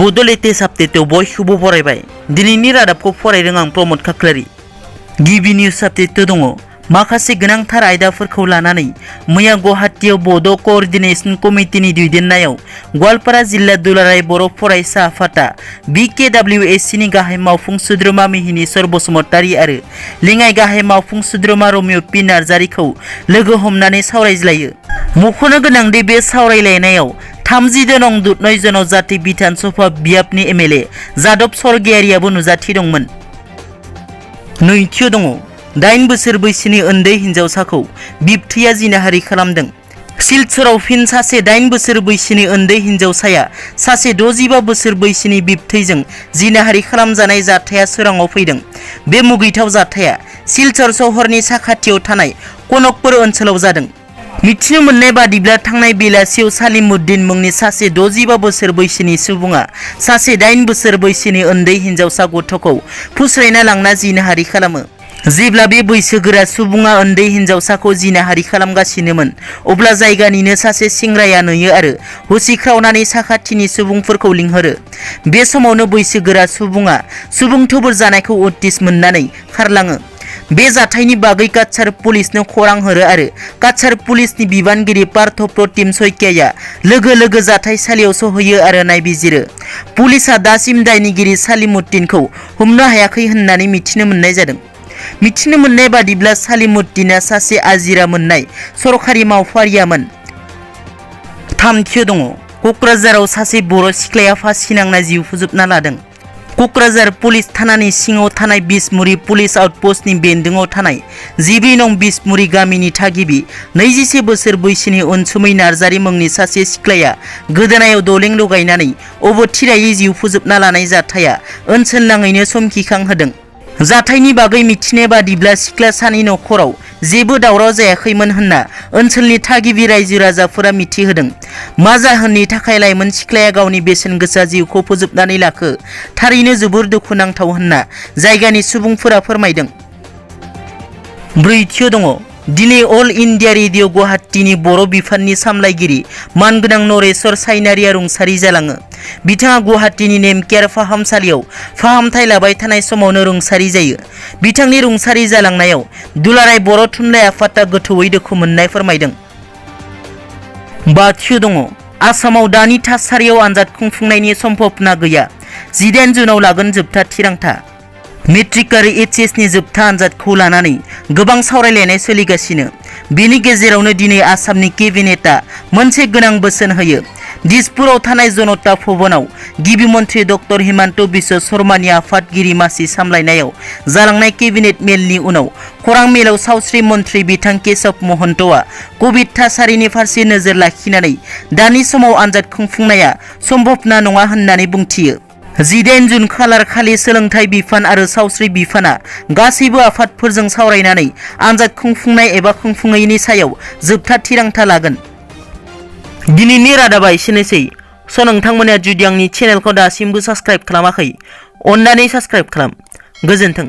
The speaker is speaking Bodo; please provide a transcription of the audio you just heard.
बड' लेटेस्ट आपडेटआव बयखौबो बरायबाय। दिनैनि रादाबखौ फरायदों आं प्रमद खाख्लारि। गिबि निउज आपडेट दङ। माखासे गोनांथार आयदाफोरखौ लानानै मैया गुवाहाटीआव बड' क'अर्डिनेशन कमिटिनि दैदेननायाव गवालपारा जिल्ला दुलाराय बर' फरायसा आफादआ BKWSCनि गाहाय मावफुं सोद्रोमा मिहिनीश्वर बसुमतारी आरो लेङाइ गाहाय मावफुं सोद्रोमा रमिय' पि नार्जारिखौ लोगो हमनानै सावरायज्लायो। मख'नो गोनांदि बे सावरायलायनायाव 32 नं दुधनय जनजाति बिधान सभा बियाबनि MLA जादब स्वर्गियारियाबो नुजाथि दंमोन। नैथियाव दङ। 8 बोसोर बैसोनि उन्दै हिन्जावसाखौ बिबथैया जिनाहारि खालामदों। सिलचराव फिन सासे 8 बोसोर बैसोनि उन्दै हिन्जावसाया सासे 65 बोसोर बैसोनि बिबथैजों जिनाहारि खालामजानाय जाथाया सोराङाव फैदों। बे मुगैथाव जाथाया सिलचर सहरनि साखाथियाव थानाय कनकपुर ओनसोलाव जादों। मिथिनो मोननाय बादिब्ला थांनाय बेलासियाव सालिमुद्दिन मुंनि सासे 65 बोसोर बैसोनि सुबुङा सासे 8 बोसोर बैसोनि उन्दै हिन्जावसा गथ'खौ फुस्रायना लांना जिनाहारि खालामो। जेब्ला बे बैसोगोरा सुबुङा उन्दै हिन्जावसाखौ जिनाहारि खालामगासिनोमोन अब्ला जायगानिनो सासे सेंग्राया नुयो आरो हुसिख्रावनानै साखाथिनि सुबुंफोरखौ लिंहरो। बे समावनो बैसोगोरा सुबुङा सुबुं थुबुर जानायखौ उद्दिस मोननानै खारलाङो। बे जाथायनि बागै काछार पुलिसनो खौरां हरो आरो काछार पुलिसनि बिबानगिरि पार्थ प्रतिम सयकियाया लोगो लोगो जाथायसालियाव सहैयो आरो नायबिजिरो। पुलिसआ दासिम दायनिगिरि सालिमुद्दिनखौ हमनो हायाखै होननानै मिथिनो मोननाय जादों। मिथिनो मोननाय बादिब्ला सालिमुद्दिना सासे आजिरा मोननाय सरखारि मावफारियामोन। थामथियाव दङ। क'क्राझाराव सासे बर' सिख्लाया फासि नांना जिउ फोजोबना लादों। क'क्राझार पुलिस थानानि सिङाव थानाय बिसमुरि पुलिस आउटपस्टनि बेन्दोङाव थानाय 12 नं बिसमुरि गामिनि थागिबि 21 बोसोर बैसोनि अनसुमै नार्जारि मुंनि सासे सिख्लाया गोदोनायाव दलें लगायनानै अबथिरायै जिउ फोजोबना लानाय जाथाया ओनसोलनाङैनो समखिखांहोदों। जाथायनि बागै मिथिनाय बादिब्ला सिख्लासानि नखराव जेबो दावराव जायाखैमोन होनना ओनसोलनि थागिबि रायजो राजाफोरा मिथिहोदों। मा जाहोननि थाखाय लाइमोन सिख्लाया गावनि बेसेन गोसा जिउखौ फोजोबनानै लाखो थारैनो जोबोर दुखुनांथाव होनना जायगानि सुबुंफोरा फोरमायदों। ब्रैथियाव दङ। दिनै अल इन्डिया रेडिअ गुवाहाटीनि बर' बिफाननि सामलायगिरि मानगोनां नरेश्वर सायनारिया रुंसारि जालाङो। बिथाङा गुवाहाटीनि नेमकेयार फाहामसालियाव फाहामथाय लाबाय थानाय समावनो रुंसारि जायो। बिथांनि रुंसारि जालांनायाव दुलाराय बर' थुनलाइ आफादआ गोथौयै दुखु मोननाय फोरमायदों। बाथियाव दङ। आसामाव दानि थासारियाव आनजाद खुंफुंनायनि सम्भावना गैया। 18 जुनाव लागोन जोबथा थिरांथा। मेट्रिक आरो HSनि जोबथा आनजादखौ लानानै गोबां सावरायलायनाय सोलिगासिनो। बेनि गेजेरावनो दिनै आसामनि केबिनेटआ मोनसे गोनां बोसोन होयो। दिसपुराव थानाय जनता भवनाव गिबि मन्त्रि डक्टर हिमन्त बिश्व शर्मानि आफादगिरि मासि सामलायनायाव जालांनाय केबिनेट मेलनि उनाव खौरां मेलाव सावस्रि मन्त्रि बिथां केशव महन्तआ कभिड थासारिनि फारसे नोजोर लाखिनानै दानि समाव आनजाद खुंफुंनाया सम्भबना नङा होननानै बुंथियो। 18 जुन खालार खालि सोलोंथाइ बिफान आरो सावस्रि बिफाना गासैबो आफादफोरजों सावरायनानै आनजाद खुंफुंनाय एबा खुंफुङैनि सायाव जोबथा थिरांथा लागोन। दिनैनि रादाबा एसेनोसै। नोंथांमोना जुदि आंनि चेनेलखौ दासिमबो साबस्क्राइब खालामाखै अन्नानै साबस्क्राइब खालाम। गोजोन्थों।